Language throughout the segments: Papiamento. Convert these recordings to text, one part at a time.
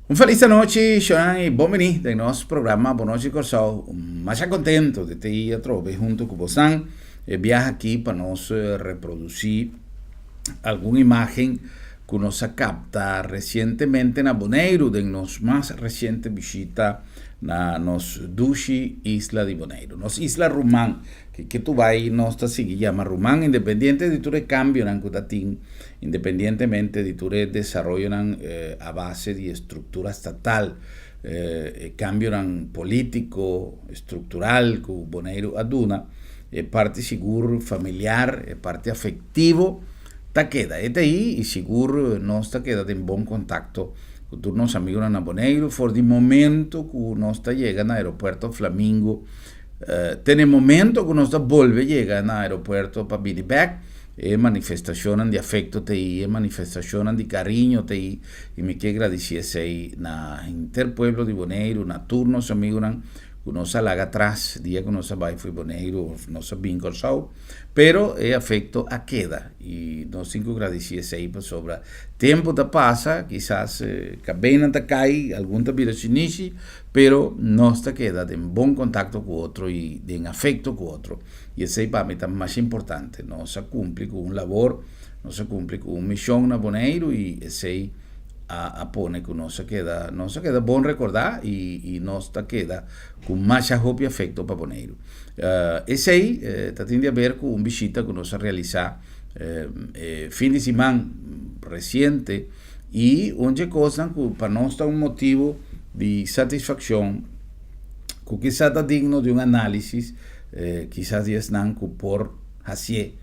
Un felis anochi, Shonan, i bon bini den nos programa Bon Nochi Kòrsou. Masha kontentu di ta i atrobe huntu ku bosan e biaha aki pa nos reprodusí algun imágen ku nos a kapta resientemente na Boneiru den nos mas resiente bishita na nos dushi isla di Boneiru. Nos isla ruman Ke ke tu bai nos ta sigui yama ruman independiente di tur e kambionan ku ta tin, independientemente di tur e desaroyonan a base di e struktura statal, e kambionan polítiko, struktural ku Boneiru a duna, e parti sigur familiar, e parti afektivo ta keda. E ta ei i sigur nos ta keda den bon kontakto ku tur nos amigunan na Boneiru for di momento ku nos ta yega na aeropuerto Flamingo. Te na e momento ku nos ta bolbe yega na aeropuerto pa bini bek, e manifestashonnan di afekto ta ei, e manifestashonnan di kariño ta ei, i mi ke gradisí esei na henter pueblo di Boneiru, na tur nos amigunan ku nos a laga atras dia ku nos a bai fo'i Boneiru òf nos a bin Kòrsou. Pero e afekto a keda i nos tin ku gradisí esei pasobra tempu ta pasa, kisas kabeinan ta kai, algun ta bira shinishi, Pero nos ta keda den bon kontakto ku otro i den afekto ku otro, i esei pa mi ta mas importante. Nos a kumpli ku un labor, nos a kumpli ku un mishon na Boneiru i esei a a pone ku nos a keda, nos a keda bon rekordá i i nos ta keda ku masha hopi afekto pa Boneiru. Esei ta tin di aber ku un bishita ku nos a realisá e fin di siman resiente. I un dje kosnan ku pa nos ta un motibu di satisfakshon, ku kisas ta digno di un análisis, kisas di esnan ku por hasié,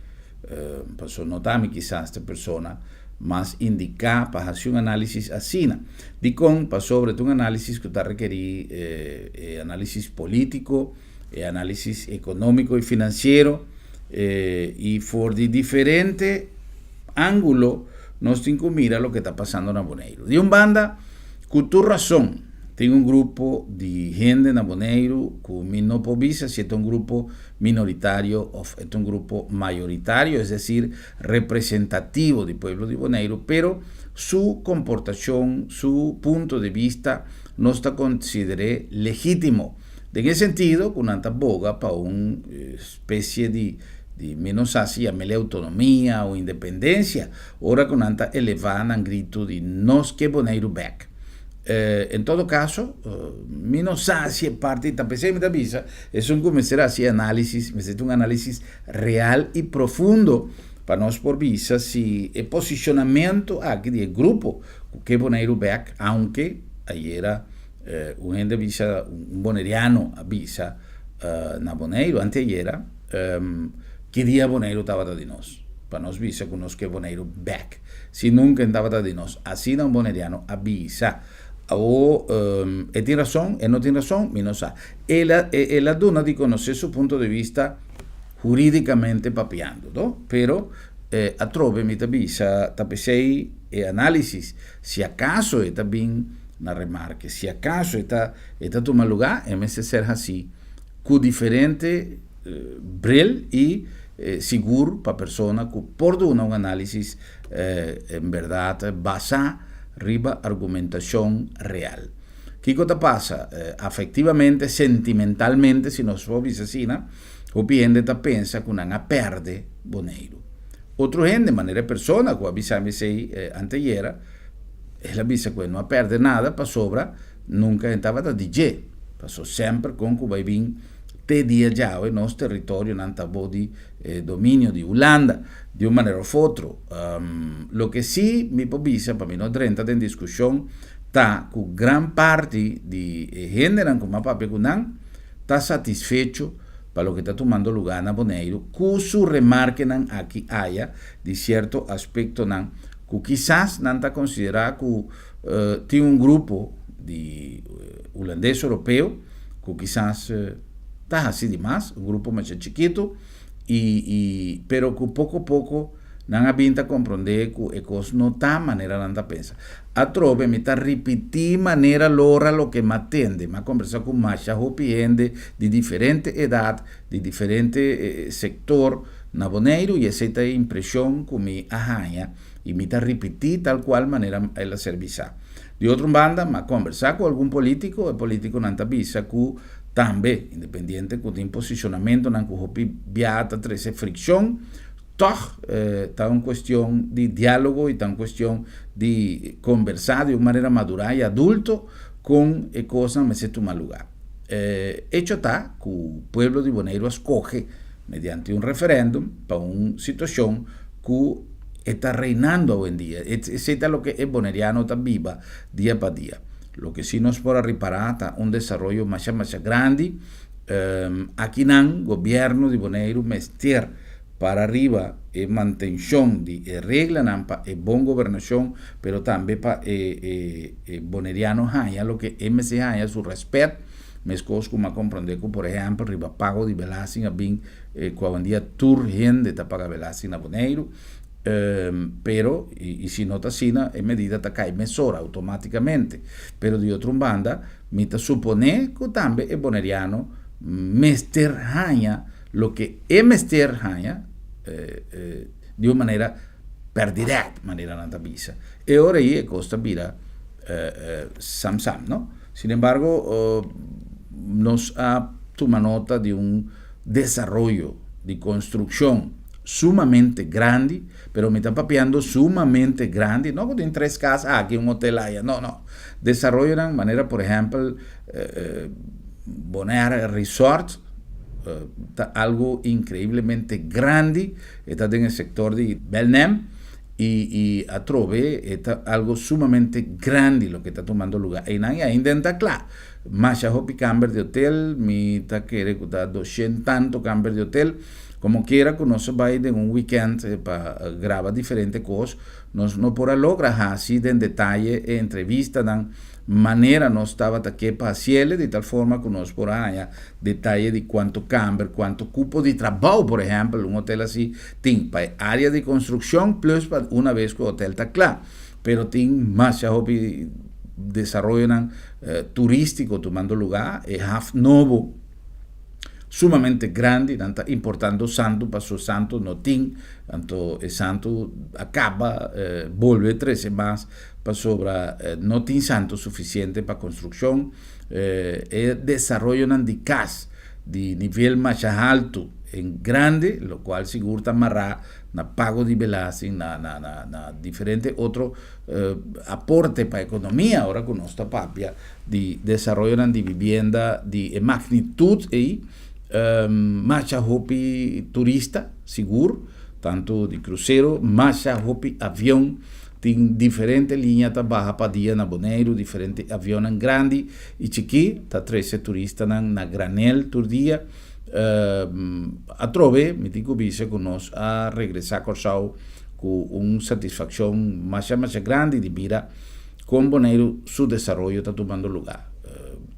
pasobra no ta ami kisas ta e persona mas indiká pa hasi un análisis asina. Dikon? Pasobra ta un análisis ku ta rekerí e análisis polítiko, e análisis ekonómiko i finansiero, i for di diferente ángulo nos tin ku mira loke ta pasando na Boneiru. Di un banda, ku tur rason, tin un grupo di hende na Boneiru ku mi no por bisa si e ta un grupo minoritario òf e ta un grupo mayoritario, es desir, representativo di pueblo di Boneiru, pero su komportashon, su punto di bista nos ta konsider'é legítimo. Den e sentido ku nan ta boga pa un spesie di di mi no sa si yam'el autonomia o independencia, ora cu nan ta eleva nan grito di nos ke Boneiru bek. En todo caso, mi no sa si e parti ta pesey mi ta bisa, esun cu mester haci analisis, mester ta un analisis real y profundo pa nos por bisa si e posicionamento aki di e grupo cu ke Boneiru bek, aunke ayera un hende a bisa, un boneriano a bisa na Boneiru anteayera, Ki dia Boneiru tabata di nos? Pa nos bisa ku nos ke Boneiru bèk. Si nunka e tabata di nos. Asina un boneriano a bisa. Awor, e tin rason, e no tin rason? Mi no sa. El a, el a duna di konosé su punto di vista hurídikamente papiando, no? Pero atrobe mi ta bisa, ta p'esei e análisis, si akaso e ta bin na remarke, si akaso e ta, e ta tuma lugá, e mester ser hasí ku diferente bril i sigur pa persona ku por duna un análisis en bèrdat basá riba argumentashon real. Kiko ta pasa? Afektivamente, sentimentalmente, si nos por bisa asina, hopi hende ta pensa ku nan a pèrdè Boneiru. Otro hende, manera e persona ku a bisa mi esei anteyera, el a bisa ku e no a pèrdè nada pasobra nunka e tabata di dje. Paso semper kon ku bai bin te dia djawe nos territorionan ta bou di e dominio di Hulanda di un manera of otro. Loke si mi por bisa pa mi no drenta den diskushon ta ku gran parti di e hendenan ku mi a papia ku nan ta satisfecho pa loke ta tumando lugá na Boneiru ku su remarkenan aki aya di sierto aspektonan ku kisas nan ta konsiderá ku tin un grupo di hulandes europeo ku kisas ta hasi di mas, un grupo masha chikitu, i i pero ku poko poko nan a bin ta komprondé ku e kos no ta manera nan ta pensa. Atrobe mi ta ripití manera lora loke m'a tende, m'a kombersá ku masha hopi hende di diferente edat, di diferente sektor na Boneiru i esei ta e impreshon ku mi a haña. I mi ta ripití tal kual manera el a ser bisá. Di otro banda, m'a kombersá ku algun polítiko, e polítikonan ta bisa ku tambe, independiente ku tin posishonamentonan ku hopi biaha ta trese frikshon, tòg ta un kuestion di diálogo i ta un kuestion di kombersá di un manera madurá i adulto kon e kosnan mester tuma lugá. Echo ta ku pueblo di Boneiru a skohe mediante un referèndum pa un situashon ku e ta reinando awendia. Esei ta loke e boneriano ta biba dia pa dia. Loke si nos por a ripará ta un desaroyo masha masha grandi. Akinan gobièrnu di Boneiru mester para riba e mantenshon di e reglanan pa e bon gobernashon, pero tambe pa e e boneriano haña loke e mester haña, su rèspèt. Meskos ku mi a komprondé ku por ehèmpel riba pago di belasting a bin ku awendia tur hende ta paga belasting na Boneiru, pero i si no ta asina e medida ta kai mesora outomátikamente. Pero di otro un banda mi ta suponé ku tambe e boneriano mester haña loke e mester haña di un manera per dirèkt, manera nan ta bisa. E ora ei e kos ta bira sam sam, no? Sin embargo, nos a tuma nota di un desaroyo di konstrukshon sumamente grandi, pero mi ta papiando sumamente grandi, no ku tin tres kas aki, un hotel aya, no, no. Desaroyonan manera por ehèmpel Bonaire Resort ta algu inkreiblemente grandi, e ta den e sektor di Belnem i atrobe e ta algu sumamente grandi loke ta tumando luga einan i ainda e no ta kla. Masha hopi kamber di hotel, mi ta kere ku ta doshent tantu kamber di hotel, komo kiera ku nos a bai den un wikènt pa graba diferente kos, nos no por a logra hasi den detaye e entrevistanan manera nos tabata ke pa hasiele, di tal forma ku nos por a haña detaye di kuantu kamber, kuantu kupo di trabou, por ehèmpel, un hotel asi tin pa e área di konstrukshon plus pa una bes ku e hotel ta kla. Pero tin masha hopi desaroyonan turístiko tumando lugá, e haf nobo sumamente grandi, nan ta importando santu paso santu no tin, anto e santu a kaba bolbe trese mas pasobra no tin santu sufisiente pa konstrukshon, e desaroyonan di kas di nivel masha haltu en grandi, lokual sigur ta mará na pago di belasting, na na na na diferente otro aporte pa ekonomia, ora ku nos ta papia di desaroyonan di bibienda di e magnitut ei, masha hopi turista sigur, tantu di krusero, masha hopi avion, tin diferente liña ta baha pa dia na Boneiru, diferente avionnan grandi i chikí ta trese turistanan na granel tur dia. Atrobe mi tin ku bisa ku nos a regresá Kòrsou ku un satisfakshon masha masha grandi di bira kon Boneiru su desaroyo ta tumando lugá.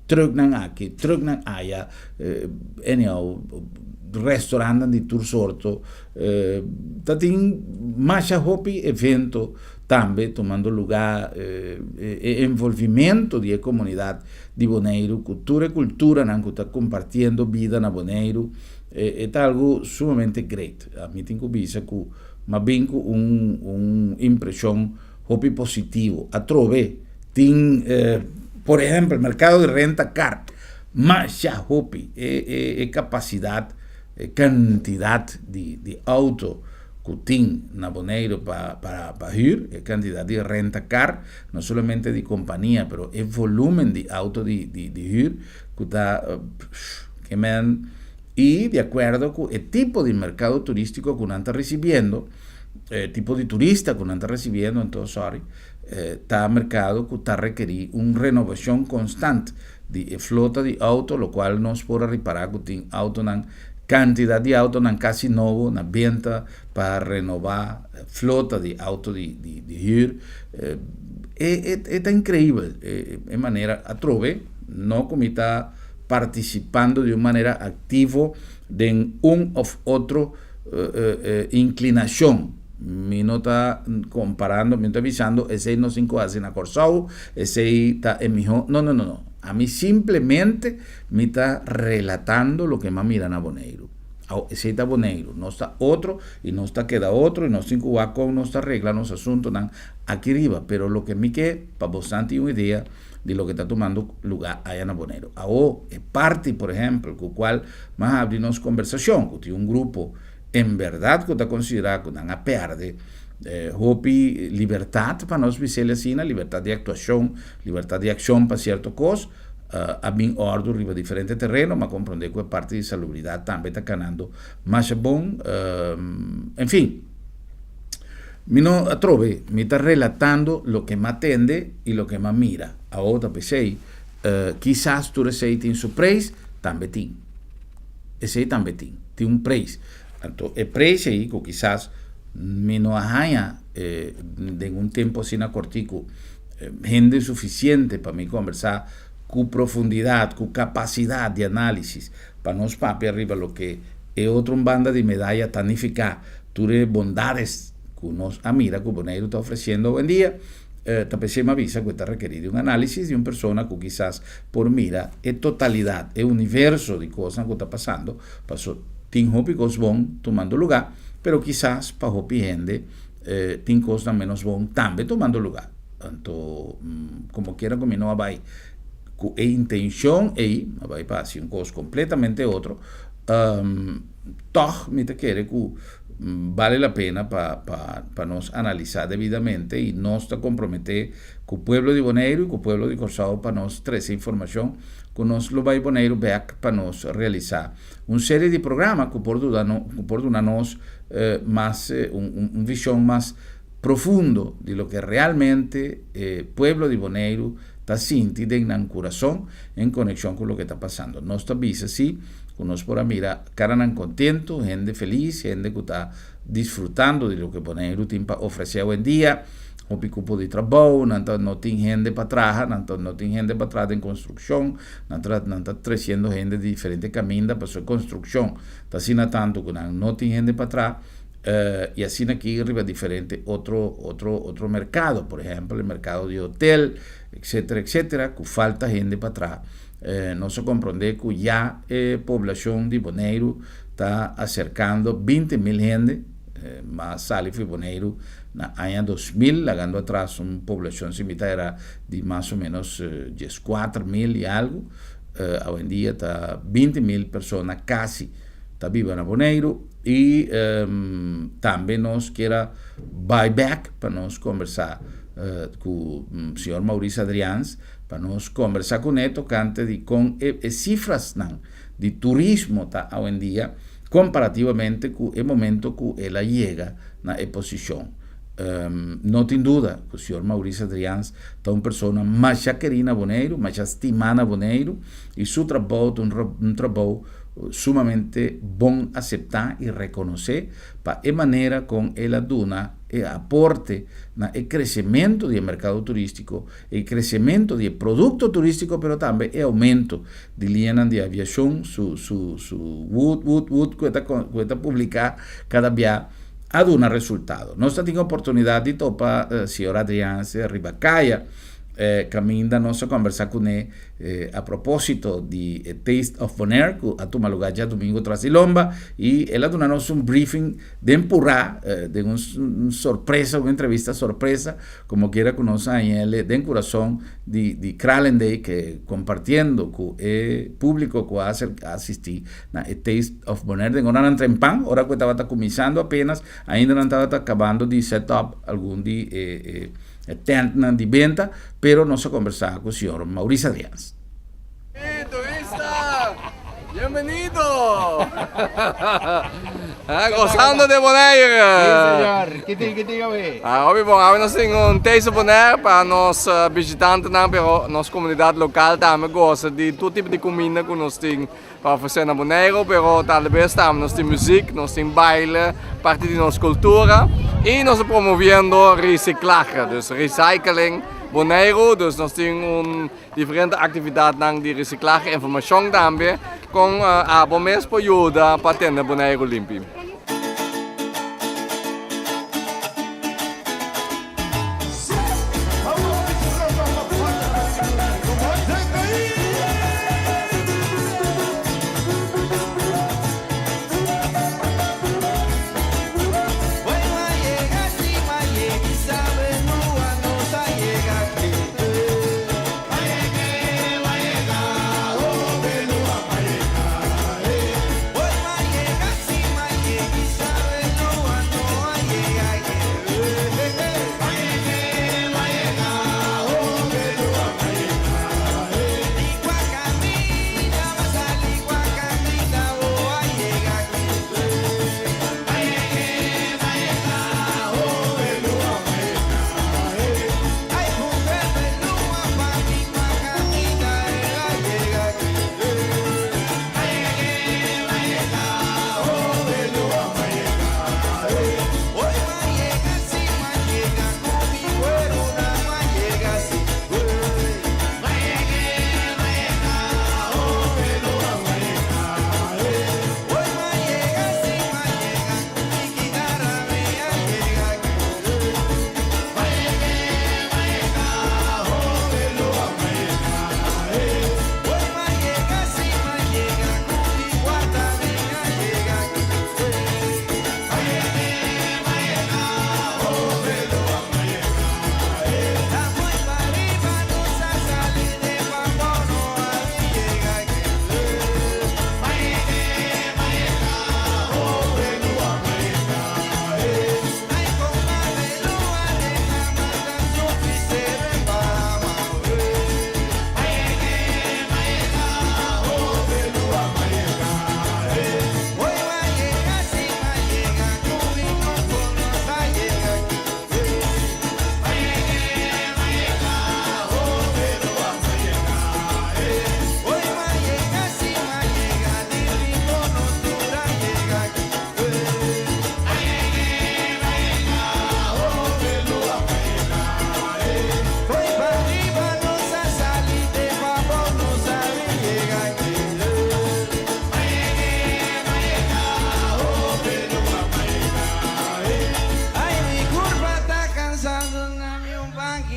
Trùknan aki, trùknan aya, anyhow, restaurantnan di tur sorto. Ta tin masha hopi evento tambe tumando lugá. E envolvimento di e komunidat di Boneiru ku tur e kulturanan ku ta kompartiendo bida na Boneiru, e ta algu sumamente great. Mi tin ku bisa ku m'a bin ku un un impreshon hopi positivo. Atrobe tin, por ehempel, merkado di renta kar masha hopi. E e e kapasidat, e kantidat di di outo ku tin na Boneiru pa pa pa hür, e kantidat di renta kar, no solamente di kompania, pero e volumen di outo di di di hür ku ta ke men i di akuerdo ku e tipo di merkado turístiko ku nan ta risibiendo, e tipo di turista ku nan ta resibiendo anto sorry ta merkado ku ta rekerí un renovashon konstant di e flota di outo lokual nos por a ripará ku tin outonan kantidat di outonan kasi nobo na benta pa renobá flota di outo di di di hür e e ta inkreibel e manera atrobe no ku mi ta partisipando di un manera aktivo den un òf otro inklinashon. Mi no ta komparando, mi no ta bisando esei nos tin ku hasi na Kòrsou, esei ta e mihó. No, no, no, no. Ami simplemente mi ta relatando loke mi a mira na Boneiru. Awo esei ta Boneiru. Nos ta otro i nos ta keda otro i nos tin ku wak kon nos ta regla nos asuntunan aki riba. Pero loke mi ke pa bosnan tin un idea di loke ta tumando lugá aya na Boneiru. Awo e parti por ehèmpel ku kual m'a habri nos kombersashon ku tin un grupo en bèrdat ku ta konsiderá ku nan a pèrdè hopi libertat pa nos bis'el asina, libertat di aktuashon, libertat di akshon pa sierto kos. A bin òrdu riba diferente tereno, m'a komprondé ku e parti di salubridat tambe ta kanando masha bon. En fin, mi no atrobe, mi ta relatando loke m'a tende i loke m'a mira. Awor ta p'esei, kisas tur esei tin su preis, tambe tin. Esei tambe tin, tin un preis. Anto e preis ei ku kisas mi no a haña den un tempu asina kòrtiku, Hende sufisiente pa mi kombersá ku profundidat, ku kapasidat di análisis, pa nos papia riba loke e otro un banda di medaya ta nifiká, tur e bondades ku nos a mira ku Boneiru ta ofresiendo awendia, ta p'esei mi a bisa ku e ta rekerí di un análisis di un persona ku kisas por mira e totalidat, e universo di kosnan ku ta pasando, paso tin hopi kos bon tumando lugá, pero kisas pa hopi hende Tin kosnan menos bon tambe tumando luga. Anto, komo kiera ku mi no a bai ku e intenshon ei, a bai pa hasi un kos kompletamente otro, tòg mi ta kere ku bale la pena pa pa nos analisá debidamente i nos ta komprometé ku pueblo di Boneiru i ku pueblo di Kòrsou pa nos trese informashon ku nos lo bai Boneiru bèk pa nos realisá un serie di programa ku por duda no ku por duna nos mas un un vision mas profundo di loke realmente e pueblo di Boneiru ta sinti den nan kurason en konekshon ku loke ta pasando. Nos ta bisa si ku nos por a mira karanan kontentu, hende felis, hende ku ta disfrutando di loke Boneiru tin pa ofresé awendia, hopi kupo di trabou, nan ta no tin hende pa traha, nan ta no tin hende pa traha den konstrukshon, nan ta nan ta tresiendo hende di diferente kaminda pasobra e konstrukshon ta asina tantu ku nan no tin hende pa traha, i asina aki riba diferente otro otro otro merkado, por ehèmpel e merkado di hotel, etsetera etsetera, ku falta hende pa traha. Nos a komprondé ku ya e poblashon di Boneiru ta aserkando 20.000 hende, mas sali for Boneiru na aña 2000, lagando atras un poblashon si mi ta era di mas o menos 14.000 i algu, awendia ta 20.000 persona kasi ta biba na Boneiru i tambe nos kier a bai bek pa nos kombersá ku señor Maurice Adriaans pa nos kombersá kuné tokante di kon e sifrasnan di turismo ta awendia komparativamente ku e momento ku el a yega na e posishon. No tin duda ku señor Maurice Adriaans ta un persona masha kerí na Boneiru, masha stimá na Boneiru i su trabou ta un trabou sumamente bon aseptá i rekonosé pa e manera kon el a duna e aporte na e kresementu di e merkado turístiko, e kresementu di e produkto turístiko pero tambe e oumento di liñanan di aviashon su su su wood wood wood ku e ta ku e ta publiká kada bia a duna resultado. Nos ta tin oportunidat di topa señor Adriaanse riba kaya kaminda nos a kombersá kuné a propósito di e Taste of Bonaire ku a tuma lugá djadumingu tras di lomba i el a duna nos un briefing den purá den un sorpresa un entrevista sorpresa Como kiera cu nos haña el den curason di di Kralendijk eh, compartiendo cu e publico cu a asisti na e Taste of Bonaire den ora nan trempan, ora cu e tabata cuminsando apenas, ainda nan tabata cabando di set up algun di e e tentnan di benta, pero nos a conversa cu señor Maurice Adriaans. Hey turista! Bienvenido! Gozando de Bonaire! Sí señor, ki tin, ki tin awe? Ah, hopi bon, awe nos tin un Taste of Bonaire pa nos bishitantenan, pero nos comunidad local tambe goza di tur tipo di cuminda cu nos tin pa ofrece na Bonaire, pero talbes tambe nos tin muziek, nos tin baile, parti di nos cultura y nos ta promoviendo reciclaje, dus recycling Bonaire, dus nos tin un Diferente aktividatnan di resiklahe, informashon tambe kon abo mes por yuda pa tene Boneiru limpi.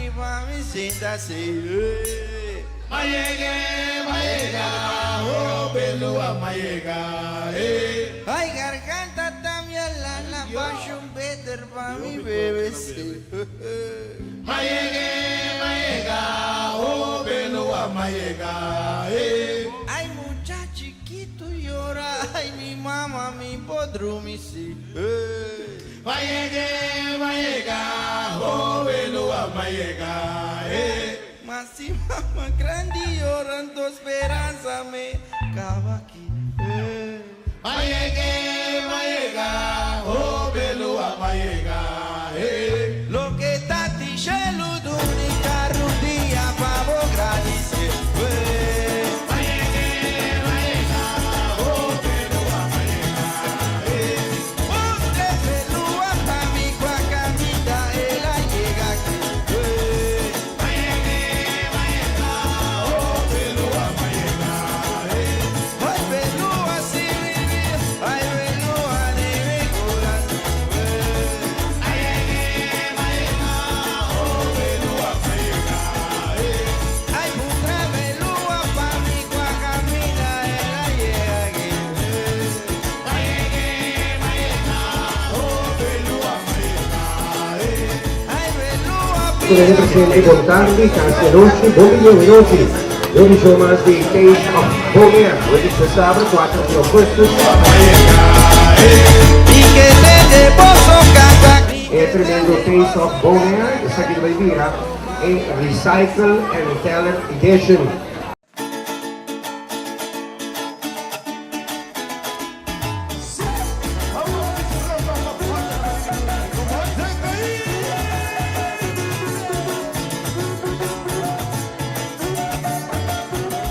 aki pa mi sinta si. M'a yega, m'a yega, oh Belua, m'a yega, eh. Ay garganta ta mi alana, bashun beter pa mi bebe si. M'a yega, m'a yega, oh Belua, m'a yega, eh. Ay mucha chikitu yora, ay mi mama mi por drumi si. M'a yega, m'a yega, oh Belua, m'a yega, eh. Ma si mama grandi yora, anto speransa mi kaba aki. M'a yega, m'a yega, oh Belua, m'a yega, eh. Loke ta tin shelu duna kada un dia pa bo gradisé. M'a yega, m'a yega, oh Belua, m'a yega, eh. Puntra Belua pa mi kua kaminda el a yega aki. M'a yega, m'a yega, oh Belua, m'a yega, eh. Ay Belua si mi bida, ay Belua di mi kurason. M'a yega, m'a yega, oh Belua, m'a yega, eh. Ay puntra Belua pa mi kua kaminda el a yega aki. M'a yega, m'a yega, oh Belua, m'a yega, eh. Ay Belua Señor presidente, bon tardi, kasi anochi, bon dia, anochi. Un edishon mas di Taste of Bonaire, awe djasabra, 4 di ougùstùs. I ke tende boso kanta. E tremendo Taste of Bonaire, esaki ta bai bira e Recycle and Talent Edition.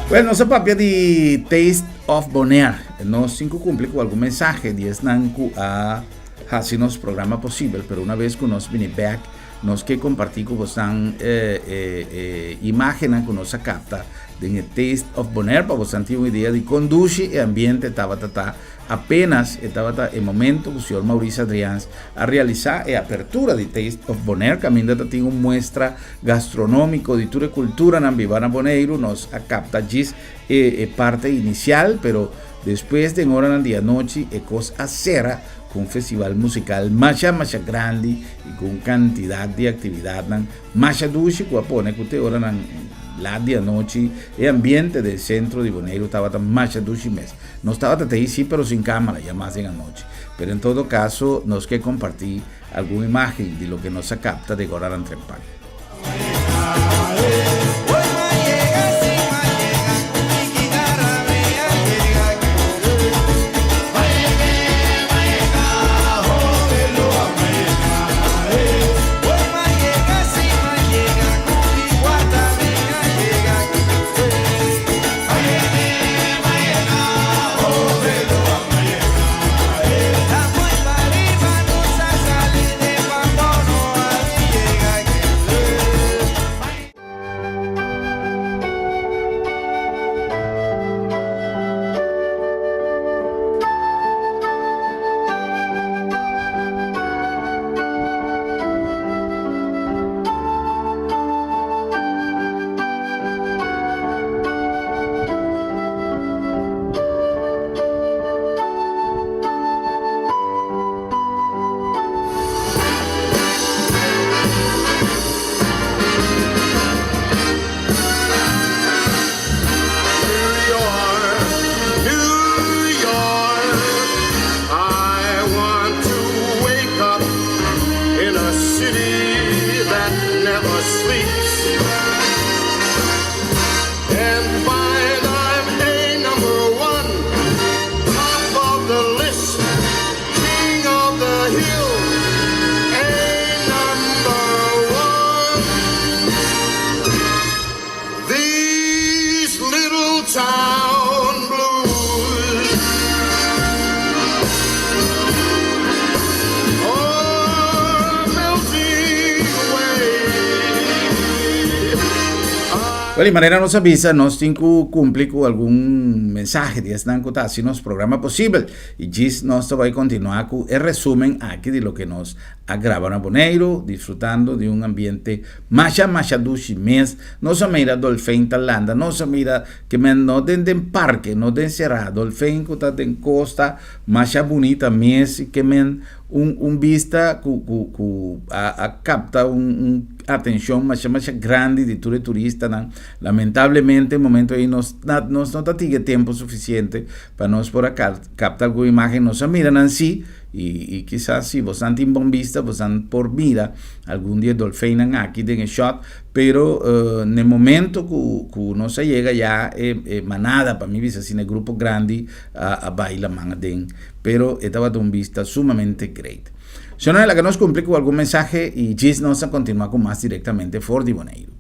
Bueno, nos a papia di Taste of Bonaire. Nos tin ku kumpli ku algun mensahe di esnan ku a hasi nos programa posibel, pero una vez ku nos bini bek, nos ke kompartí ku bosnan e e imágennan ku nos a kapta den e Taste of Bonaire pa bosnan tin un idea di kon dushi e ambiente tabata ta. Apenas e tabata e momento ku señor Maurice Adriaans a realisá e apertura di Taste of Bonaire kaminda ta tin un muestra gastronómiko di tur e kulturanan bibá na Boneiru. Nos a kapta djis e e parte inisial, pero despues den oranan di anochi e kos a sera ku un festival musikal masha masha grandi i ku un kantidat di aktividatnan masha dushi ku a pone ku te oranan lat di anochi e ambiente den sentro di Boneiru tabata masha dushi mes. Nos tabata ta ei sí pero sin cámara, ya mas den anochi. Pero en todo caso nos ke compartí algun imagen di loke nos a capta den oranan trempan. Well, y manera nos a bisa, nos tin cu cumpli cu algun mensahe di esnan cu ta haci nos programa posibel. Y djis nos ta bay continua cu e resumen aki di loke nos a graba na Boneiru, disfrutando di un ambiente masha masha dushi mes. Nos a mira dolfijn ta landa, nos a mira ke men no den den parke, no den sera, dolfijn cu ta den costa masha bunita mes y ke men un un bista cu cu cu a a capta un un atencion masha masha grandi di tur e turistanan. Lamentablemente e momento ey nos na nos no ta tin e tempo suficiente pa nos por a capta algun imagen. Nos a mira nan si y y kisas si bosnan tin bon bista bosnan por mira algun di e dolfijnnan aki den e shot pero na e momento cu cu nos a yega ya e e manada pa mi bisa asina e grupo grandi a a bay laman aden. Pero e tabata un bista sumamente great. Señor, laga nos cumpli cu algun mensahe y djis nos a continua cu mas directamente for di Boneiru.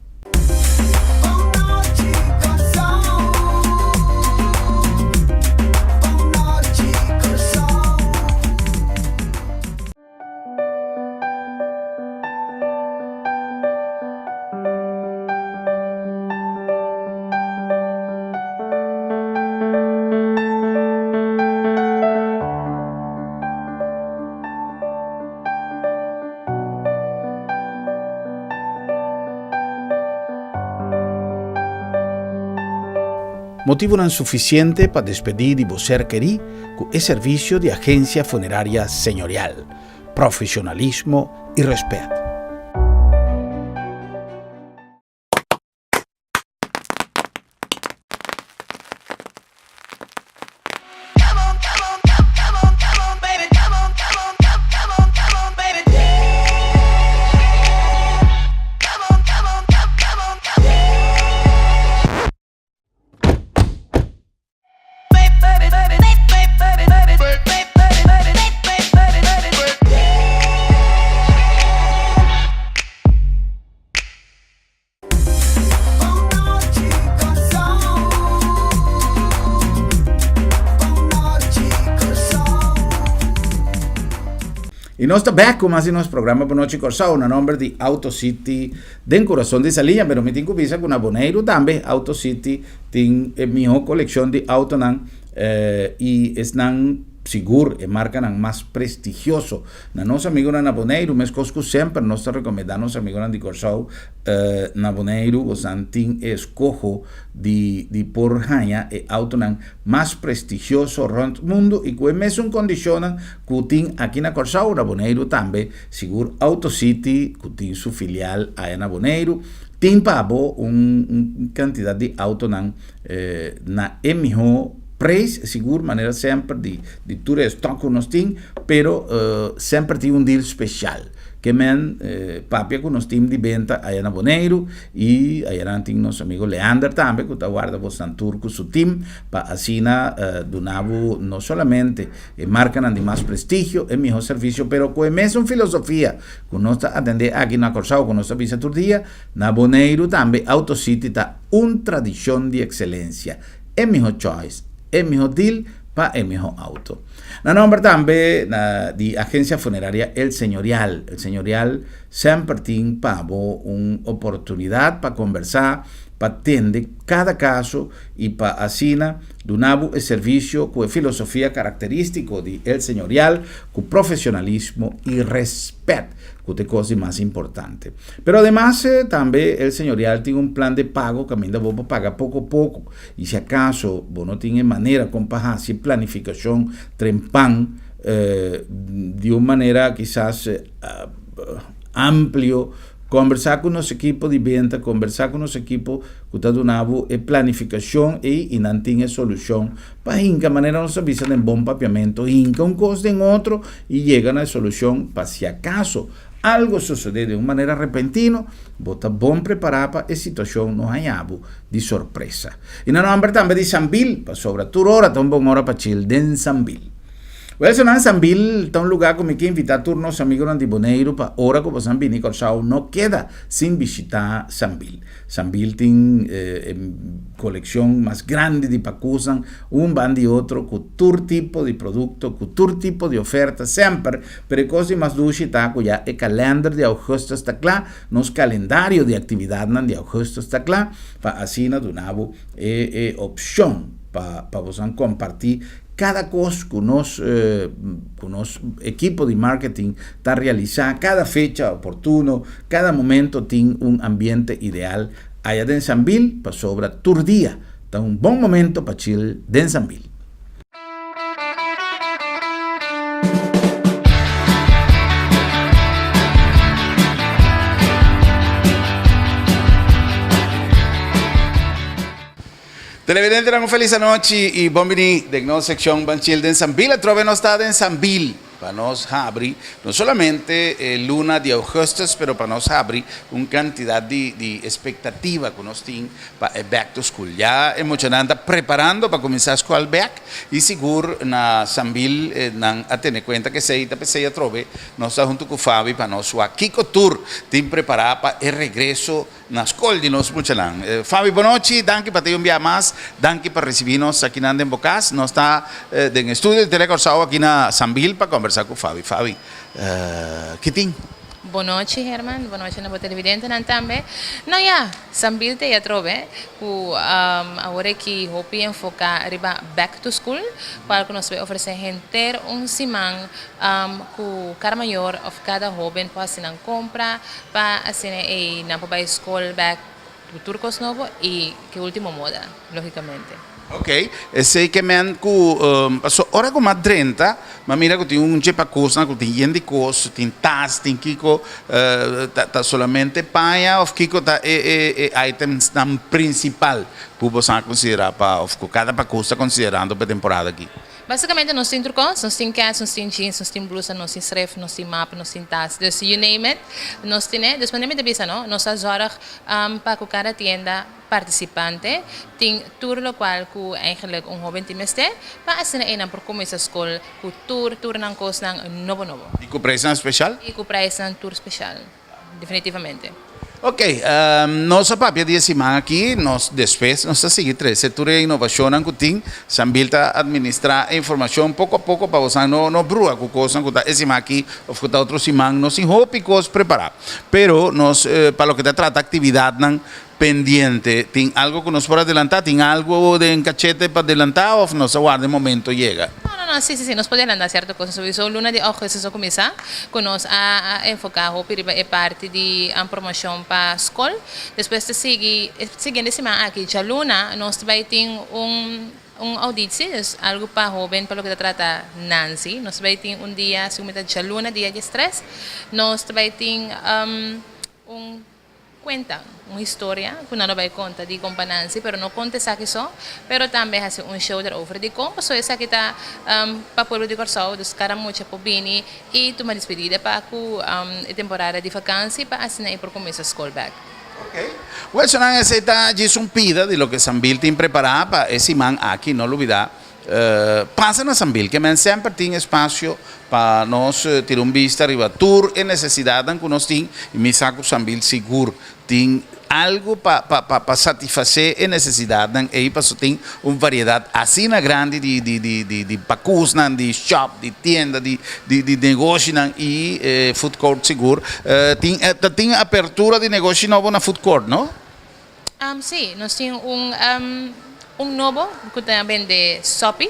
Motivonan sufisiente pa despedí di bo ser kerí ku e servisio di Agencia Funeraria Señorial. Profesionalismo y respet. Y nos ta back cu mas di nos programa Bon Nochi Corsou na nomber di Auto City den corazon di Saliña, pero mi tin cu bisa cu na Boneiru tambe Auto City Tin e mihó kolekshon di outonan i esnan sigur e markanan mas prestigioso. Na nos amigunan na Boneiru, meskos ku semper nos ta rekomendá nos amigunan di Kòrsou na Boneiru, bosan tin e eskoho di di por haña e outonan mas prestigioso rònt mundu i ku e mesun kondishonnan ku tin aki na Kòrsou, na Boneiru tambe. Sigur Auto City ku tin su filial aya na Boneiru. Tin pa bo un kantidat di autonan na e mihó preis, sigur manera semper di di tur e stock ku nos tin, pero semper tin un deal speshal. Ke men papia ku nos team di benta aya na Boneiru i aya nan tin nos amigo Leander tambe ku ta warda bosnan tur ku su team pa asina duna bo no solamente e markanan di mas prestigio, e mihó servisio, pero ku e mesun filosofia Ku nos ta atendé aki na Kòrsou, ku nos ta bisa tur dia, na Boneiru tambe Auto City ta un tradishon di ekselensia, e mihó choice, e mihó deal pa e mihó auto. Na nòmber tambe na di Agencia Funeraria El Señorial. El Señorial semper tin pa bo un oportunidat pa kombersá, pa tende kada kaso i pa asina duna bo e servisio ku e filosofia karakterístiko di El Señorial, ku profesionalismo i respet, ku ta e kos di mas importante. Pero ademas tambe El Señorial tin un plan de pago kaminda bo por paga poko poko i si akaso bo no tin e manera kon pa hasi e planifikashon trempan di un manera kisas amplio. Kombersá ku nos ekipo di benta, kombersá ku nos ekipo ku ta duna bo e planifikashon ei i nan tin e solushon pa hinka manera nos ta bisa den bon papiamentu, hinka un kos den otro i yega na e solushon pa si akaso algo sosodé den un manera repentino, bo ta bon prepará pa e situashon no haña bo di sorpresa. I na nòmber tambe di Sambil, pasobra tur ora ta un bon ora pa chil den Sambil. Wèl, Sonan, Sambil ta un lugá ku mi ke invitá tur nos amigonan di Boneiru pa ora ku bosan bini Kòrsou no keda sin bishitá Sambil. Sambil tin e kolekshon mas grandi di pakusnan un ban di otro ku tur tipo di produkto, ku tur tipo di oferta semper, pero e kos di mas dushi ta ku ya e kalènder di ougùstùs ta kla, nos kalendario di aktividatnan di ougùstùs ta kla pa asina duna bo e opshon pa pa bosan kompartí Kada kos ku nos ku nos ekipo di marketing ta realisá, kada fecha oportuno, kada momento tin un ambiente ideal aya den Sambil pasobra tur dia ta un bon momento pa chill den Sambil. Televidentenan un felis anochi y bon bini den nos seccion Ban Chill den Sambil. Atrobe nos ta den Sambil pa nos habri no solamente e luna di augustus pero pa nos habri un cantidad di di expectativa cu nos tin pa e back to school. Ya e muchanan ta preparando pa cuminsa school bek y sigur na Sambil nan a tene cuenta cu esey ta pesey atrobe nos ta hunto cu Fabi pa nos wak kico tur tin prepara pa e regreso Na skol di nos muchanan. Fabi bonochi, danki pa ta un bia mas, danki pa risibi nos akinan den bo kas. Nos ta den estudio di Tele Kòrsou aki na Sambil pa kòmbersá ku Fabi. Fabi, ki tin? Bonochi Herman, bonochi na bo televidentenan tambe. No ya, Sambil ta e atrobe ku awor aki hopi enfoká riba back to school, kual ku nos bai ofresé henter un siman ku kada mayor òf kada hóben por hasi nan kompra. Pa asina ei nan por bai skol bek ku tur kos nobo i ku e ultimo moda, logikamente. Ok, esei ke men ku paso ora ku m'a drenta m'a mira ku tin un dje pakosnan ku tin yen di kos, tin tas, tin kiko, ta solamente paña òf kiko ta e e itemsnan prinsipal ku boso a konsiderá pa òf ku kada pakos ta konsiderando pa e temporada aki? Basicamente nos tin tur cos, nos tin kets, nos tin jeans, nos tin blusa, nos tin schrift, nos tin mapa, nos tin tas, dus you name it, nos tin e. Dus manera mi ta bisa no, nos a zorg pa cu cada tienda participante tin tur locual cu eigenlijk un hoben tin mester pa asina eynan por cuminsa scol cu tur tur nan cosnan nobo nobo. Y cu prijsnan special? Y cu prijsnan tur special. Definitivamente. Ok, nos a papia di e siman aki, nos despues nos ta sigui trece tur e innovacionnan cu tin. Sambil ta administra e informacion poco a poco pa bosan no no brua cu cosnan cu ta e siman aki of cu ta otro siman. Nos tin hopi cos prepara, pero nos pa loke ta trata actividadnan pendiente, tin algo cu nos por adelanta? Tin algo den cachete pa adelanta of nos a warda e momento yega? No, no, no, si, si, si, nos por adelanta cierto cosas. Sowieso luna di augustus a cuminsa cu nos a enfoca hopi riba e parti di promocion pa scol. Despues ta sigui, e siguiente siman aki, djaluna, nos ta bay tin un un auditie, dus algo pa hoben pa loke ta trata Nancy. Nos ta bay tin un dia, segun mi ta djaluna dia diestres, nos ta bay tin un. Cuenta un historia cu nan lo bay conta di compa Nancy, pero no conta esaki so, pero tambe haci un show derover di con, pasobra esaki ta pa pueblo di Corsou, dus cada mucha por bini y tuma despedida pa cu e temporada di vakantie pa asina e por cuminsa scol bek. Ok. Well, so nan esey ta djis un pida di loke Sambil tin prepara pa e siman aki, no lubida Pasa na Sambil, ke men semper tin espasio pa nos tira un bista riba tur e nesesidatnan ku nos tin i mi sa ku Sambil sigur tin algu pa pa pa pa satisfasé e nesesidatnan ei paso tin un variedat asina grandi di di di di di pakusnan, di shop, di tienda, di di di negoshinan i e food court sigur tin ta tin apertura di negoshi nobo na food court no? Sí, nos tin un un nobo ku ta bende sopi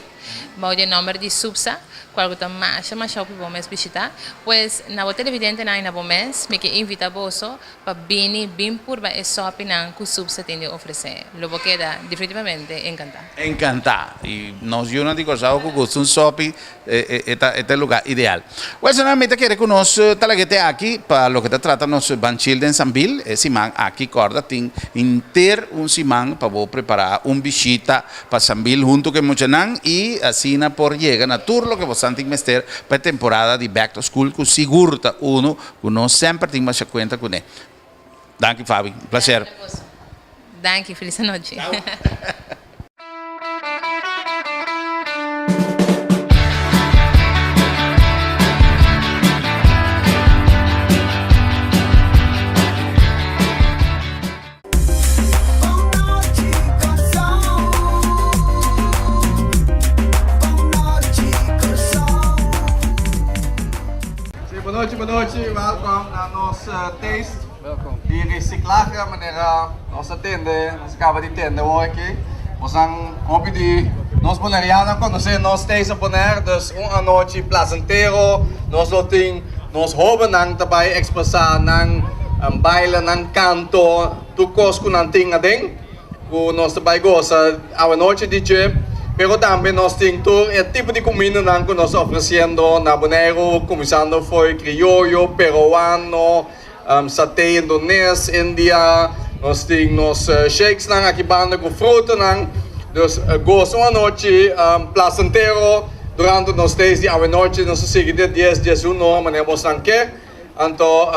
bou di e nòmber di Supsa, kual ku ta masha masha hopi bo mes bishitá. Pues na bo televidentenan i na bo mes mi ke invitá boso pa bini bin purba e sopinan ku Supsa tin di ofresé. Lo bo keda definitivamente enkantá. Enkantá. I nos yunan di Kòrsou ku gusta un sopi E ta e lugar ideal. Wèlsenan mi ta kere ku nos ta laga te aki pa loke ta trata nos banchil den Sambil. E siman aki kòrda tin henter un siman pa bo prepará un bishita pa Sambil huntu ku e muchanan i asina por yega na tur loke bosan tin mester pa e temporada di back to school ku sigur ta unu ku nos semper tin masha kuenta kuné. Danki Fabi, un placer. Danki, felis anochi. Taste di Reciclaje, manera nos a tende, nos a caba di tende awor aki. Nos nan hopi di nos Boneriano conoce nos Taste of Bonaire, dus un anochi placentero, nos lo tin nos hobennan ta bay expresa nan baile, nan canto, tur cos cu nan tin aden, cu nos ta bay goza awanochi di dje, pero tambe nos tin tur e tipo di cumindanan cu nos ta ofreciendo na Boneiru, cuminsando fo'i crioyo, peruano, Saté Indones, India, nos tin nos shakesnan aki banda ku frutanan. Dus gosa un anochi plasentero durante nos days di awenochi. Nos ta sigui te dies, dies i un ora manera bosnan ke. Anto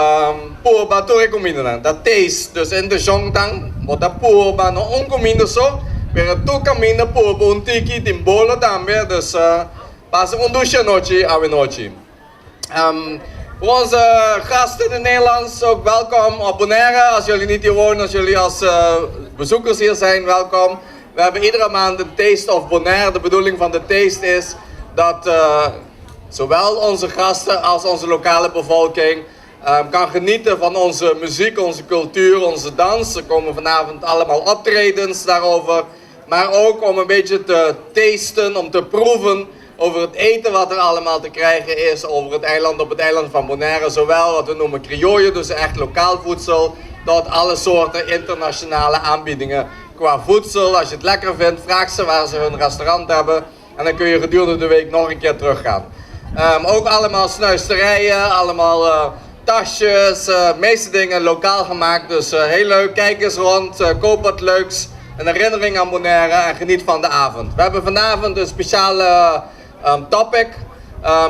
purba tur e kumindanan. Ta taste, dus e inteshon tan bo ta purba no un kuminda so, pero tur kaminda purba un tiki, tin bolo tambe. Dus pasa un dushi anochi awenochi. Voor onze gasten in het Nederlands ook welkom op Bonaire. Als jullie niet hier wonen, als jullie als bezoekers hier zijn, welkom. We hebben iedere maand een Taste of Bonaire. De bedoeling van de taste is dat zowel onze gasten als onze lokale bevolking kan genieten van onze muziek, onze cultuur, onze dans. Er komen vanavond allemaal optredens daarover. Maar ook om een beetje te tasten, om te proeven over het eten wat er allemaal te krijgen is over het eiland, op het eiland van Bonaire. Zowel wat we noemen criollo, dus echt lokaal voedsel, tot alle soorten internationale aanbiedingen qua voedsel. Als je het lekker vindt, vraag ze waar ze hun restaurant hebben. En dan kun je gedurende de week nog een keer teruggaan. Ook allemaal snuisterijen, allemaal tasjes, meeste dingen lokaal gemaakt. Dus heel leuk, kijk eens rond, koop wat leuks. Een herinnering aan Bonaire en geniet van de avond. We hebben vanavond een speciale topic.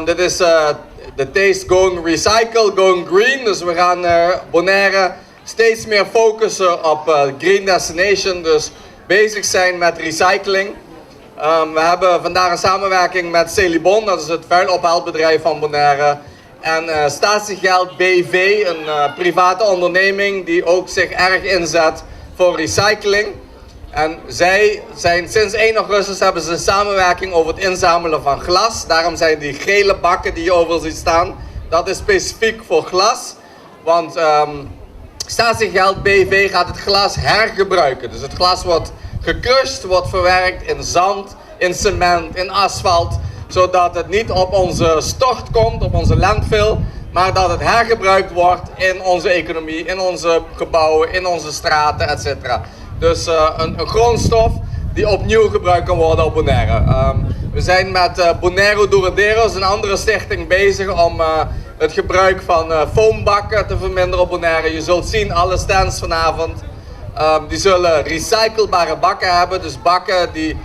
Dit is de Taste Going Recycle, Going Green. Dus we gaan Bonaire steeds meer focussen op Green Destination. Dus bezig zijn met recycling. We hebben vandaag een samenwerking met Selibon, dat is het vuilophaalbedrijf van Bonaire. En Statiegeld BV, een private onderneming die ook zich erg inzet voor recycling. En zij zijn sinds 1 augustus hebben ze een samenwerking over het inzamelen van glas. Daarom zijn die gele bakken die je overal ziet staan, dat is specifiek voor glas. Want Statiegeld BV gaat het glas hergebruiken. Dus het glas wordt gecrushed, wordt verwerkt in zand, in cement, in asfalt. Zodat het niet op onze stort komt, op onze landfill, maar dat het hergebruikt wordt in onze economie, in onze gebouwen, in onze straten, etc. Dus een grondstof die opnieuw gebruikt kan worden op Bonaire. We zijn met Bonaire Duraderos, een andere stichting, bezig om het gebruik van foambakken te verminderen op Bonaire. Je zult zien, alle stands vanavond, die zullen recyclebare bakken hebben. Dus bakken die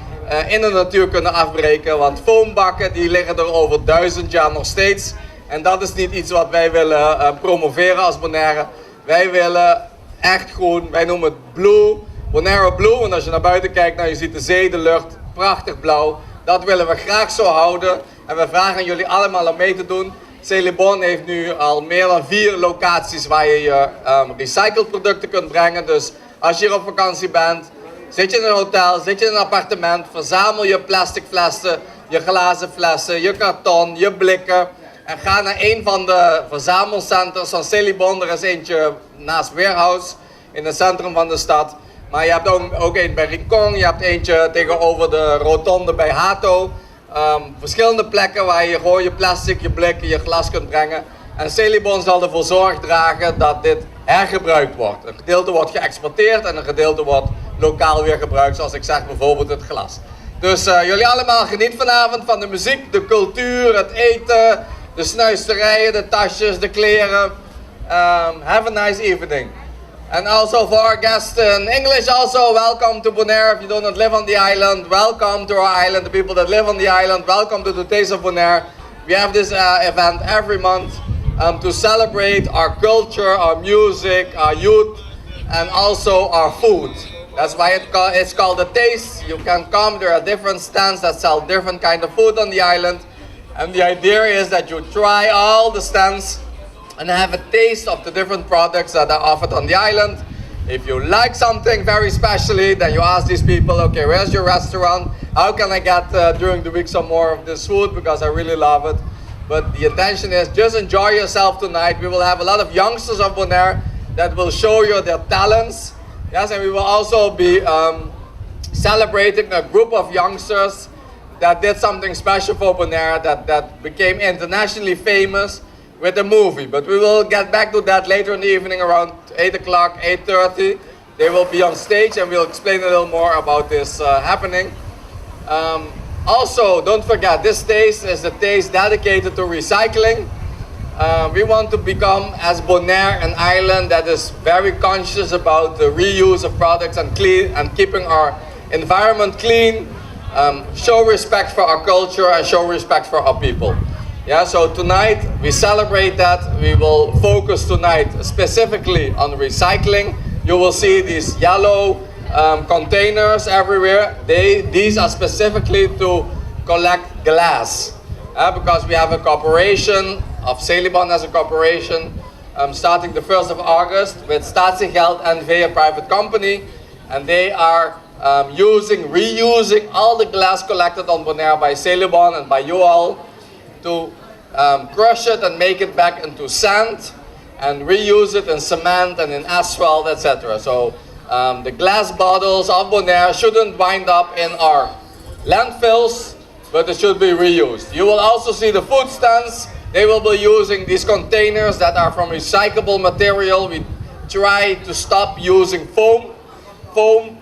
in de natuur kunnen afbreken. Want foambakken die liggen er over 1000 jaar nog steeds. En dat is niet iets wat wij willen promoveren als Bonaire. Wij willen echt groen. Wij noemen het blue. Bonaire Blue. En als je naar buiten kijkt, nou, je ziet de zee, de lucht, prachtig blauw. Dat willen we graag zo houden. En we vragen aan jullie allemaal om mee te doen. Celebon heeft nu al meer dan vier locaties waar je je recycledproducten kunt brengen. Dus als je hier op vakantie bent, zit je in een hotel, zit je in een appartement, verzamel je plastic flessen, je glazen flessen, je karton, je blikken. En ga naar een van de verzamelcenters van Celibon. Er is eentje naast Warehouse in het centrum van de stad. Maar je hebt ook een bij Rincon, je hebt eentje tegenover de rotonde bij Hato. Verschillende plekken waar je gewoon je plastic, je blikken, je glas kunt brengen. En Celibon zal ervoor zorg dragen dat dit hergebruikt wordt. Een gedeelte wordt geëxporteerd en een gedeelte wordt lokaal weer gebruikt, zoals ik zeg, bijvoorbeeld het glas. Dus jullie allemaal geniet vanavond van de muziek, de cultuur, het eten, de snuisterijen, de tasjes, de kleren. Have a nice evening. And also for our guests in English also, welcome to Bonaire. If you do not live on the island, welcome to our island. The people that live on the island, welcome to the Taste of Bonaire. We have this event every month to celebrate our culture, our music, our youth, and also our food. That's why it's called the Taste. You can come, there are different stands that sell different kind of food on the island. And the idea is that you try all the stands and have a taste of the different products that are offered on the island. If you like something very specially, then you ask these people, "Okay, where's your restaurant? How can I get during the week some more of this food because I really love it?" But the intention is just enjoy yourself tonight. We will have a lot of youngsters of Bonaire that will show you their talents. Yes, and we will also be celebrating a group of youngsters that did something special for Bonaire that became internationally famous with a movie. But we will get back to that later in the evening around 8 o'clock, 8.30. They will be on stage and we'll explain a little more about this happening. Also, don't forget, this taste is the taste dedicated to recycling. We want to become, as Bonaire, an island that is very conscious about the reuse of products and clean and keeping our environment clean, show respect for our culture and show respect for our people. Yeah, so tonight we celebrate that. We will focus tonight specifically on recycling. You will see these yellow containers everywhere. These are specifically to collect glass. Because we have a cooperation of Selibon as a corporation starting the 1st of August with Statiegeld NV, a private company, and they are reusing all the glass collected on Bonaire by Selibon and by you all to crush it and make it back into sand and reuse it in cement and in asphalt, etc. So the glass bottles of Bonaire shouldn't wind up in our landfills, but it should be reused. You will also see the food stands. They will be using these containers that are from recyclable material. We try to stop using foam. Foam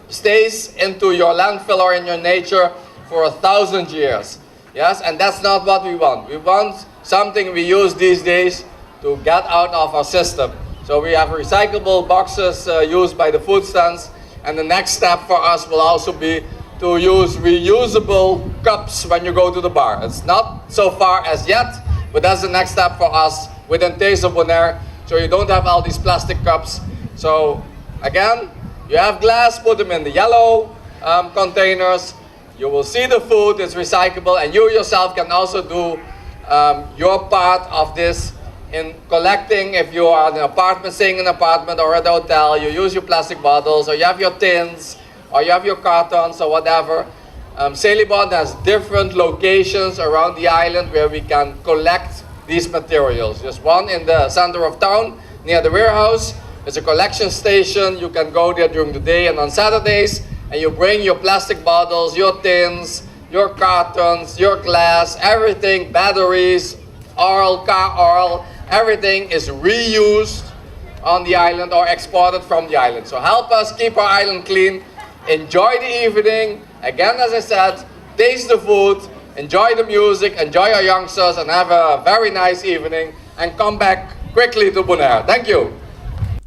stays into your landfill or in your nature for 1,000 years. Yes, and that's not what we want. We want something we use these days to get out of our system. So we have recyclable boxes used by the food stands, and the next step for us will also be to use reusable cups when you go to the bar. It's not so far as yet, but that's the next step for us within Taste of Bonaire, so you don't have all these plastic cups. So again, you have glass, put them in the yellow containers. You will see the food is recyclable, and you yourself can also do your part of this in collecting. If you are in an apartment, staying in an apartment or at a hotel, you use your plastic bottles, or you have your tins, or you have your cartons, or whatever. Selibon has different locations around the island where we can collect these materials. There's one in the center of town near the warehouse. There's a collection station. You can go there during the day and on Saturdays, and you bring your plastic bottles, your tins, your cartons, your glass, everything, batteries, oil, car oil, everything is reused on the island or exported from the island. So help us keep our island clean. Enjoy the evening. Again, as I said, taste the food, enjoy the music, enjoy our youngsters, and have a very nice evening. And come back quickly to Bonaire. Thank you.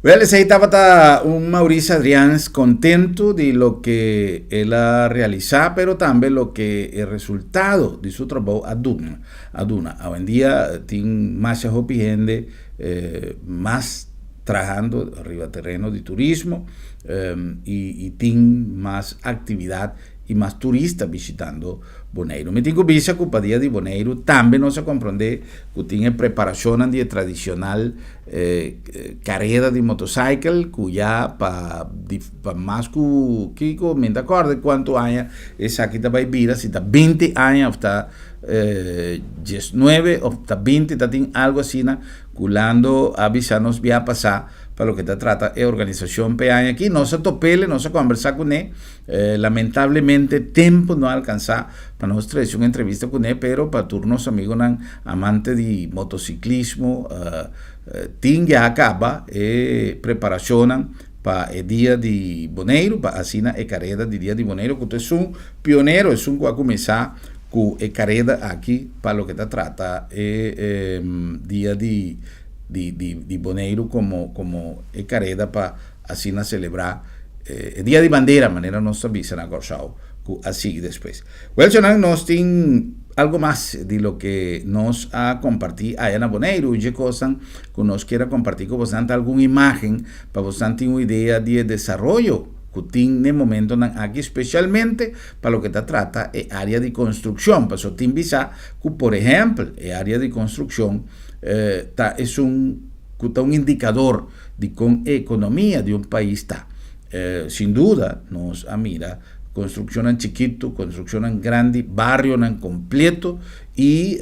Well, esei tabata un Maurice Adrians kontentu di loke el a realisá, pero tambe loke e resultado di su trabou a duna. A duna. Awendia tin mas hopi hende mas trahando riba tereno di turismo i tin mas aktividat i mas turista bishitando Boneiru. Mi tin ku bisa ku pa dia di Boneiru tambe nos a komprondé ku tin preparashon di tradishonal karera di motosaikel ku ya pa mas ku kiko mi n' ta kòrda kuantu aña esaki ta bai bira, si ta 20 aña òf ta 19 òf ta 20, ta tin algu asina ku Lando a bisa nos biaha pasá pa loke ta trata e organisashon p'e aña aki. Nos a top'é, nos a kombersá kuné. Lamentablemente tempu no a alkansá pa nos trese un entrevista kuné, pero pa tur nos amigunan amante di motosiklismo, tin ya kaba e preparashon pa e dia di Boneiru, pa asina e karera di dia di Boneiru, ku e un pionero, e un ku a kuminsá ku e karera aki pa loke ta trata e dia di Boneiru komo e karera pa asina selebrá dia di bandera, manera nos sa bisa na Kòrsou, ku asina despues. Well, nos tin algu mas di loke nos a kompartí aya na Boneiru, i kos ku nos ke kompartí ku boso, algun imágen pa boso tin un idea di desaroyo ku tin na momento aki, spesialmente pa loke ta trata e área di konstrukshon. Paso tin bisa ku, por ehèmpel, e área di konstrukshon ta, e un indikador di kon ekonomia di un pais ta. Sin duda, nos a mira Konstrukshonnan chikitu, konstrukshonnan grandi, barionan kompleto i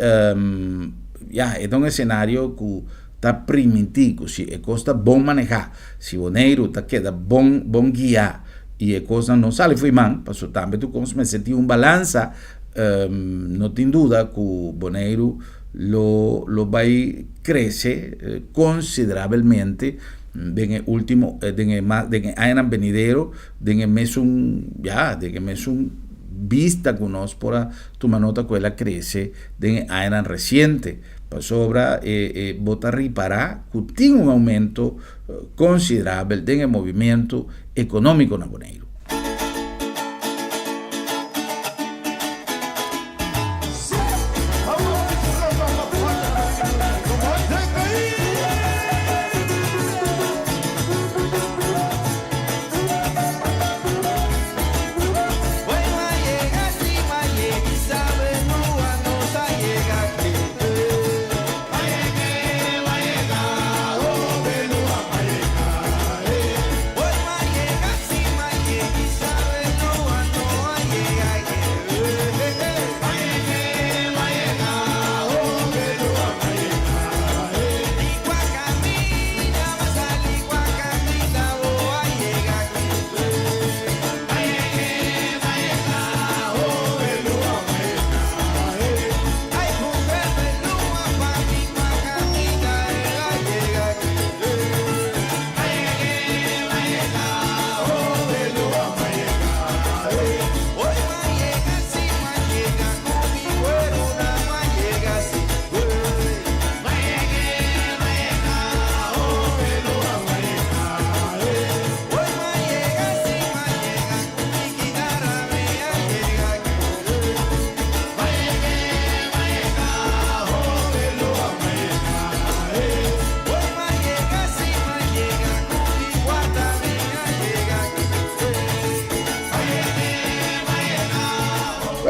ya, e ta un esenario ku ta primintí ku si e kos ta bon manehá, si Boneiru ta keda bon bon guiá i e kosnan no sali fo'i man, pasobra tambe tur kos mester tin un balansa, no tin duda ku Boneiru lo lo bai krese konsiderabelmente den e último den e mas den e añanan benidero den e mesun ya den e mesun bista ku nos por a tuma nota ku el a krese den e añanan resiente pasobra e e bo ta ripará ku tin un oumento konsiderabel den e movimiento ekonómiko na Boneiru.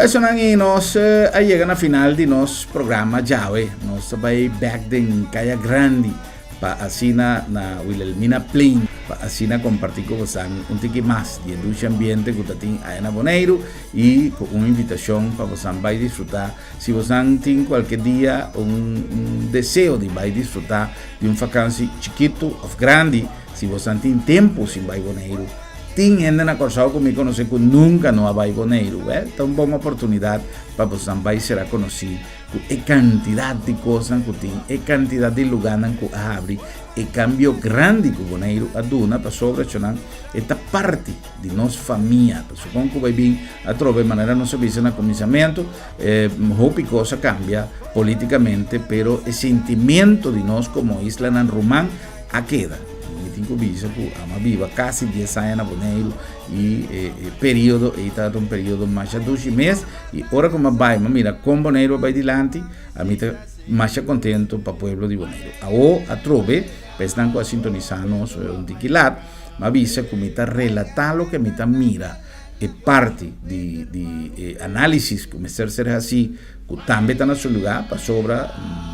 Esonan i nos a yega na final di nos programa djawe. Nos ta bai bek den Kaya Grandi pa asina na Wilhelmina Plein pa asina kompartí ku bosan un tiki mas di e dushi ambiente ku ta tin aya na Boneiru i ku un invitashon pa bosan bai disfrutá. Si bosan tin kualke dia un deseo di bai disfrutá di un fakansi chikitu òf grandi, si bosan tin tempu sin bai Boneiru, tin hende na Kòrsou ku mi konosé ku nunka no a bai Boneiru. Wèl, ta un bon oportunidat pa bosan bai sera konosí ku e kantidat di kosnan ku tin, e kantidat di lugánan ku a habri, e kambio grandi ku Boneiru a duna pasobra eshonan e ta parti di nos famia. Ta sukon ku bai bin atrobe manera nos a bisa na kuminsamentu, hopi kos a kambia politikamente, pero e sentimiento di nos komo islanan ruman a keda. Mi tin ku bisa ku amo a biba kasi dies aña na Boneiru i e periodo ei tabata un periodo masha dushi mes i ora ku mi a bai mi a mira kon Boneiru a bai dilanti, ami ta masha kontento pa pueblo di Boneiru. Awo atrobe pa esnan ku a sintonisá nos un tiki lat, mi a bisa ku mi ta relatá loke mi ta mira e parti di di e análisis ku mester ser hasí ku tambe ta na su lugá pasobra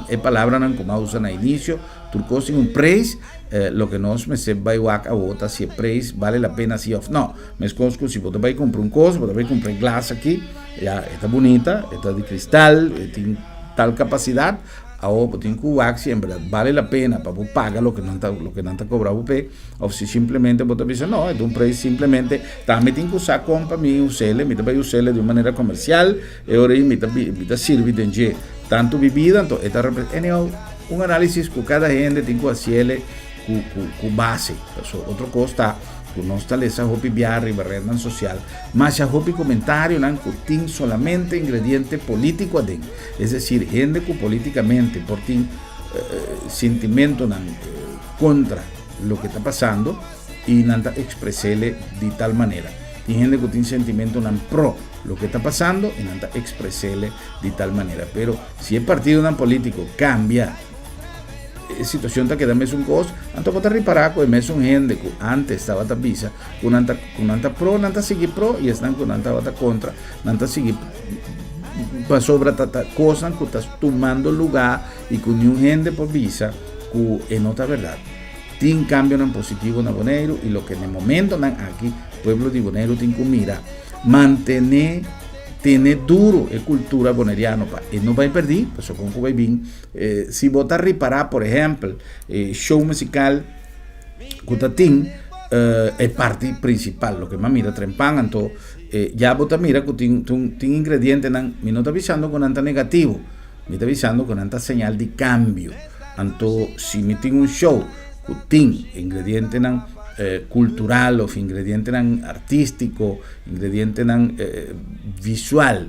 e palabranan ku mi a usa na inisio tur kos tin un preis loke nos mester bai wak awo ta si e preis bale la pena si òf no. Meskos ku si bo ta bai kumpra un kos bo ta bai kumpra e glas aki ya e ta bunita e ta di kristal e tin tal kapasidat Awor bo tin ku wak si en berdad bale la pena pa bo paga loke nan ta loke nan ta kobra bo p'e òf si simplemente bo ta bisa no e ta un preis simplemente tambe tin ku sa kon pa mi us'el mi ta bai us'el di un manera komersial e ora ei mi ta mi ta sirbi den dje tantu bibida anto e ta repre anyhow un análisis ku kada hende tin ku hasiel ku ku ku base pasobra otro kos ta ku nos ta lesa hopi bia riba rednan sosial masha hopi komentarionan ku tin solamente ingrediente polítiko aden. Es decir, hende cu politicamente por tin sintimentonan contra loke ta pasando y nan ta expresele di tal manera. Tin hende cu tin sentimentonan pro loke ta pasando y nan ta expresele di tal manera. Pero si e partidonan politico cambia, e situacion ta keda mesun cos, anto bo ta ripara cu e mesun hende cu antes tabata bisa cu nan ta cu nan ta pro, nan ta sigui pro y esnan cu nan tabata contra, nan ta sigui pasobra ta ta kosnan ku ta tumando lugá i ku niun hende por bisa ku e no ta bèrdat. Tin kambionan positivo na Boneiru i loke na e momentonan aki pueblo di Boneiru tin ku mira. Mantené, tene duru e kultura boneriano pa e no bai pèrdí, pasobra kon ku bai bin, si bo ta ripará por ehèmpel e show musikal ku ta tin e parti prinsipal, loke mi a mira trempan, anto ya bo ta mira ku tin tin ingredientenan, mi no ta bisando ku nan ta negativo, mi ta bisando ku nan ta señal di kambio, anto si mi tin un show ku tin ingredientenan kultural òf ingredientenan artístiko, ingredientenan visual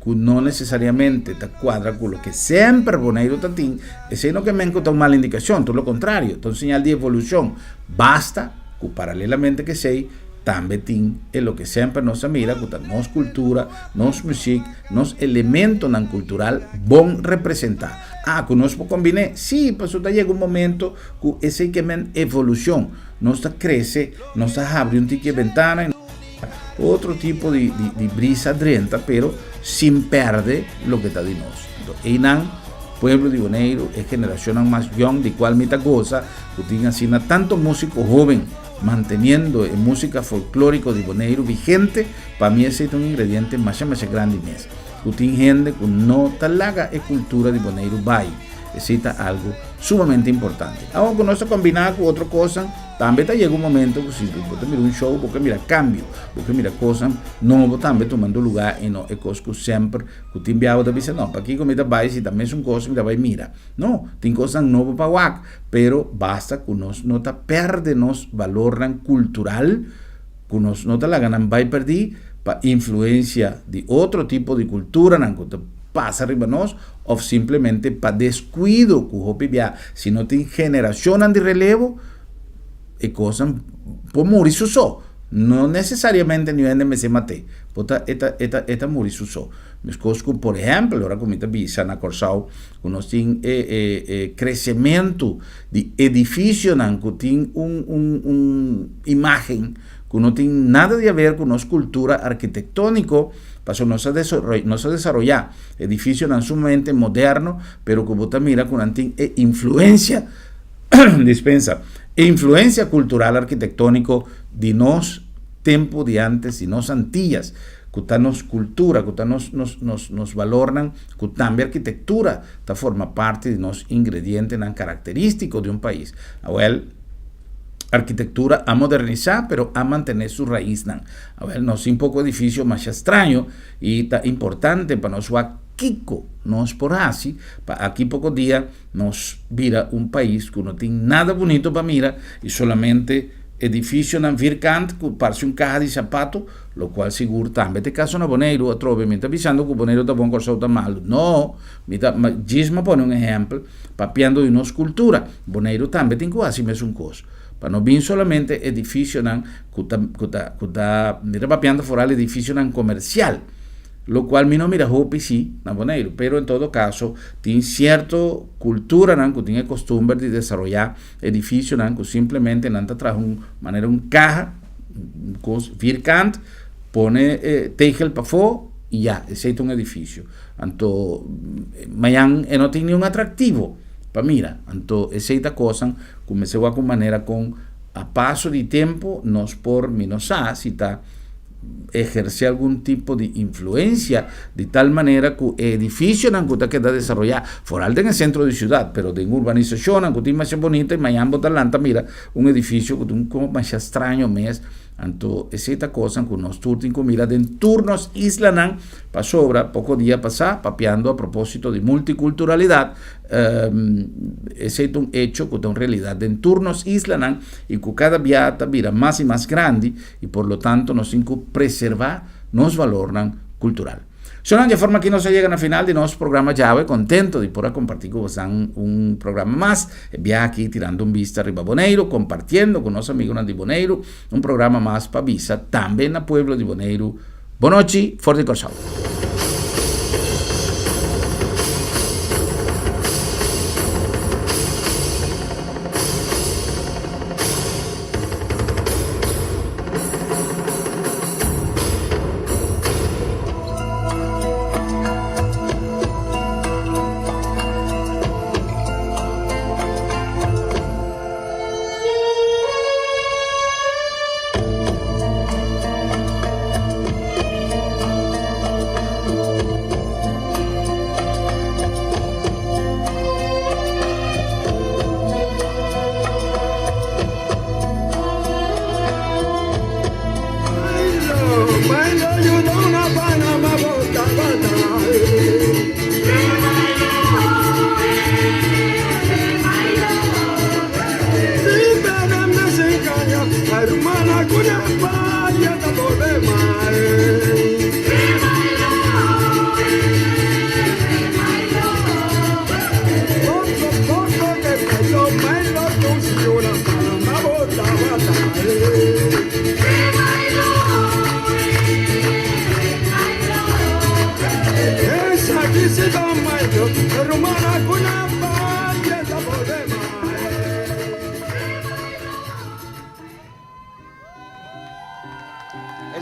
ku no nesesariamente ta kuadra ku loke semper Boneiru ta tin, esei no ke men ku ta un mal indikashon, tur lo kontrario, ta un señal di evolushon. Basta ku paralelamente ku esei tambe tin e loke semper nos a mira ku ta nos kultura, nos muzik, nos elementonan kultural bon representá. Ah, ku nos por kombiné? Sí, pasobra ta yega un momento ku esei ke men evolushon. Nos ta krese, nos ta habri un tiki e bentana i otro tipo di di brisa drenta, pero sin perde loke ta di nos. Anto einan pueblo di Boneiru, e generashonnan mas yòn di kual mi ta gosa ku tin asina tantu músiko hóben manteniendo e músika folklóriko di Boneiru vigente, pa mi esei ta un ingrediente masha masha grandi mes. Ku tin hende ku no ta laga e kultura di Boneiru bai. Esei ta algu sumamente importante. Awor ku nos ta kombiná ku otro kosnan, tambe ta yega un momento ku si bo ta mira un show, bo ke mira kambio, bo ke mira kosnan nobo tambe tumando lugá i no e kos ku semper ku tin biaha bo ta bisa, no, pakiko mi ta bai si ta mesun kos mi ta bai mira. No, tin kosnan nobo pa wak, pero basta ku nos no ta pèrdè nos balornan kultural, ku nos no ta laga nan bai pèrdí pa influensia di otro tipo di kulturanan ku ta pasa riba nos òf simplemente pa deskuido ku hopi bia si no tin generashonnan di relevo e kosnan por muri su so. No nesesariamente niun hende mester mat'é, por ta e ta e ta e ta muri su so. Meskos ku por ehèmpel ora ku mi ta bisa na Kòrsou ku nos tin e e e kresementu di edifisionan ku tin un un un imágen ku no tin nada di haber ku nos kultura arkitektóniko, pasobra nos a nos a desaroyá edifisionan sumamente moderno, pero ku bo ta mira ku nan tin e influensia, dispensa, e influensia kultural arkitektóniko di nos tempu di ántes, di nos Antillas, ku ta nos kultura, ku ta nos nos nos nos balornan, ku tambe arkitektura ta forma parti di nos ingredientenan karakterístiko di un pais. Awèl. Arkitektura a modernisá pero a mantené su raisnan. Awel, nos tin poko edifisio masha straño i ta importante pa nos wak kiko nos por hasi pa aki poko dia nos bira un pais ku no tin nada bunito pa mira i solamente edifisionan virkant ku parse un kaha di sapato, lokual sigur tambe ta e kaso na Boneiru. Atrobe mi ta bisando ku Boneiru ta bon, Kòrsou ta malu. No, mi ta djis mi a pone un ehèmpel. Papiando di nos kultura, Boneiru tambe tin ku hasi mesun kos. Pa no bin solamente edifisionan ku ta ku ta ku ta, mi ta papiando foral edifisionan komersial, lokual mi no mira hopi si na Boneiru, pero en todo kaso tin sierto kulturanan ku tin e kostumber di desaroyá edifisionan ku simplemente nan ta traha un manera un kaha, un kos virkant, pone e tegel pafó i ya, esei ta un edifisio. Anto mañan e no tin niun atractivo pa mira. Anto esey ta cosnan cu mester wak un manera con a paso di tempo nos por, mi no sa si ta eherce algun tipo di influencia di tal manera cu e edificionan cu ta keda desaroya, foral den e centro di ciudad, pero den urbanisacionnan cu tin masha bonita y mañan bo ta lanta mira un edificio cu ta un como masha straño mes. Anto esey ta cosnan cu nos tur tin cu mira den tur nos islanan. Pasobra poko dia pasá, papiando a propósito di multikulturalidat, esei ta un echo ku ta un realidat den tur nos islanan i ku kada bia ta bira mas i mas grandi i por lo tanto nos tin ku preservá nos valornan kultural. Shonnan, dje forma aki nos a yega na final di nos programa djawe. Kontento di por a kompartí ku bosan un programa mas. E bia aki tirando un bista riba Boneiru, kompartiendo ku nos amigunan di Boneiru un programa mas pa bisa tambe na pueblo di Boneiru. Bonochi for di Kòrsou.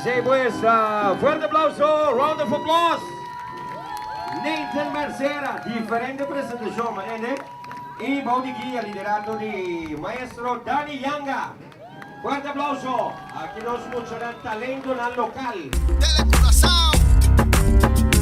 Esey pues, fuerte aplauso, round of applause. Nathan Mercera, diferente presentacion, manene. Y bou di guia, liderato di maestro Danny Yanga. Fuerte aplauso. Aki nos muchanan talentonan local. Tele Curaçao.